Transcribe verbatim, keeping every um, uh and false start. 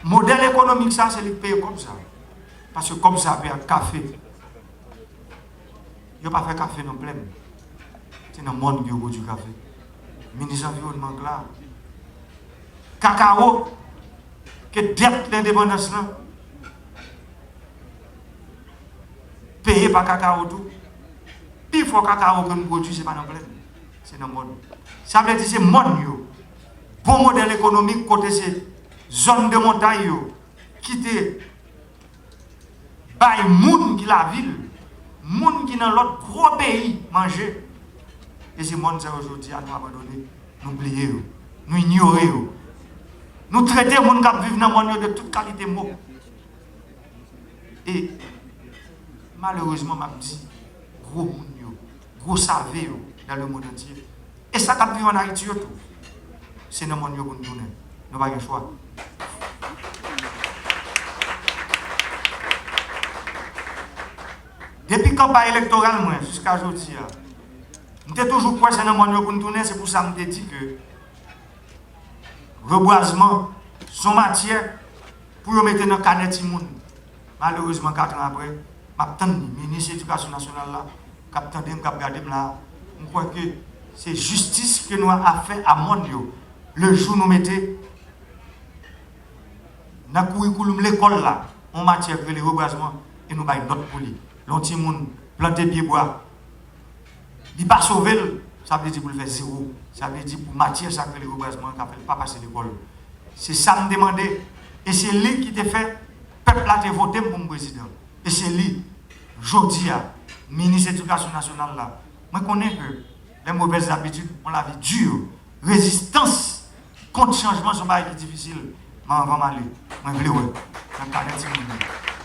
Modèl ekonomik sa, se li k peye kòb sa. Paske kòb sa ap peye ak kafe. Yo pa fè kafe nan plèn. Se nan mòn ke yo pwodui kafe. Minis anviwònman k la. Kakawo, ke dèt lendepandans lan peye pa kakawo tou. Pifò kakawo ke nou pwodui, se pa nan plèn. Se nan mòn. Sa vle di se mòn yo. Bon modèl ekonomik kote se zòn de montay yo ki te bay moun ki lavil, moun ki nan lòt gwo peyi manje. E se mòn sa yo jodi a nou abandone, nou bliye yo, nou inyore yo. Nou trete moun k ap viv nan mòn yo de tout kalite mo. E malerezman, m ap di, gwo moun yo, gwo save yo dans le monde entier. E sa k ap viv ann Ayiti yo tou, se nan mòn yo pou n tounen. Nou pa gen chwa. Depi kanpay elektoral mwen jiska jodi a, m te toujou kwè se nan mòn yo pou n tounen, se pou sa m te di ke rebwazman se yon matyè pou yo mete nan kanè timoun. Malerezman, kat an apre, m ap tann li. Minis Edikasyon Nasyonal la, k ap tande m, k ap gade m la, m kwè ke se jistis ke nou ap fè a mòn yo. Le jou nou mete nan kourikouloum lekòl la yon matyè k rele rebwazman e nou bay nòt pou li. Lè yon timoun plante pye bwa, li pa sove l, sa vle di pou l fè zewo. Sa vle di pou matyè sa k rele rebwazman an ka fè l pa pase lekòl. Se sa m te mande, e se li ki te fè pèp la te vote m pou m prezidan. E se li, jodi a, minis edikasyon nasyonal la. Mwen konnen ke les mauvaises habitudes ont la vie dure. Rezistans kont chanjman se yon bagay ki difisil. Men anvan m ale, mwen vle wè nan kanè timoun yo.